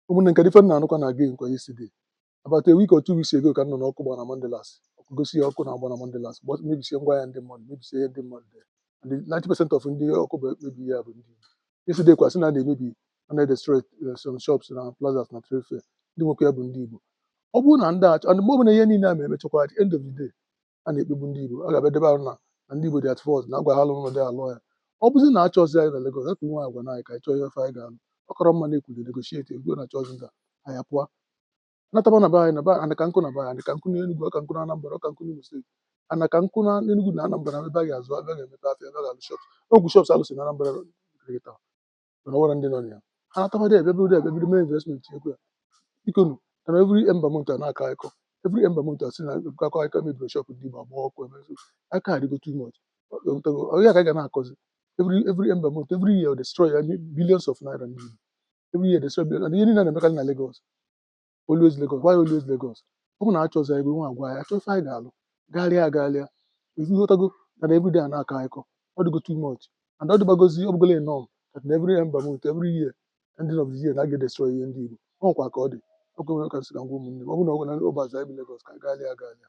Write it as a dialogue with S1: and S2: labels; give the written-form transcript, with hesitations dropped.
S1: Ụmụnne, nke ife m na-anụkwa na again kwa yesterday, about a week or 2 weeks ago, ka m nọ n'ọkụ gbara na Mandilas. Ọkụ gosi ya, ọkụ na-agba na Mandilas, mebisie ngwa ya ndị mmadụ, mebisie ihe ndị mmadụ there. And the 90% of ndị ọkụ bụ mebi ya bụ ndị Igbo. Yesterday kwa, sị na a na-emebi, a na-destroy some shops na plazas na trade fair, ndị nwoke ya bụ ndị Igbo. Ọ bụrụ na ndị achọ, and mgbe ọbụla ihe niile a ma emechakwa, at the end of the day, a na-ekpegbu ndị Igbo, a ga-abịa debe arụ na ndị Igbo dị at fault na agwa ha alụ dị alụ ya. Ọ bụzi na achọzi anyị na Lagos, hapụ nwa agwa na anyị ka anyị chọọ ihe ofe anyị ga-alụ. Ọ kọrọ mma na ekwuru negotiate ego na chọzi ndị a anyị apụọ nataba na be anyị, na be anyị ka nkụ, na be anyị ka nkụ n'Enugu, ọka nkụ na Anambra, ọka nkụ n'Imo Steeti, ana ka nkụ na Enugu na Anambra, ebe a ga-azụ, ebe a ga-emepe afịa, ebe a ga-alụ shops. Ogwu shops alụsị na Anambra kịta, mana ọ nwere ndị nọ na ya. Ha nataba dị, ebe bido, ebe bido mee investment ekwe ya. Biko nu, na every ember month a na-akọ akụkọ, every ember month a sị na akọ akụkọ mebiri shop ndị Igbo, agba ọkụ, eme aka adịgo too much. Ọ ya ka a ga na-akọzi every ember month, every year destroy ya billions of naira ndị Igbo, every year destroy billions. And ihe niile na-emekarị na Lagos, always Lagos. Why always Lagos? Ọ bụ na achọzi anyị nwa agwa anyị achọ ife anyị ga-alụ, gagharịa agagharịa, ịghọtago? Na everyday a na-akọ akụkọ, ọ dịgo too much and ọ dịbagozi, ọ bụgola norm that na every ember month, every year, ending of the year, na a ga-destroy ihe ndị Igbo. Ọ nwekwa ka ọ dị ọkụ nwere ka nsị ka ngwa ụmụnne m, ọ bụ na ọ bụ na ụbọchị anyị bụ Lagos ka gagharịa agagharịa.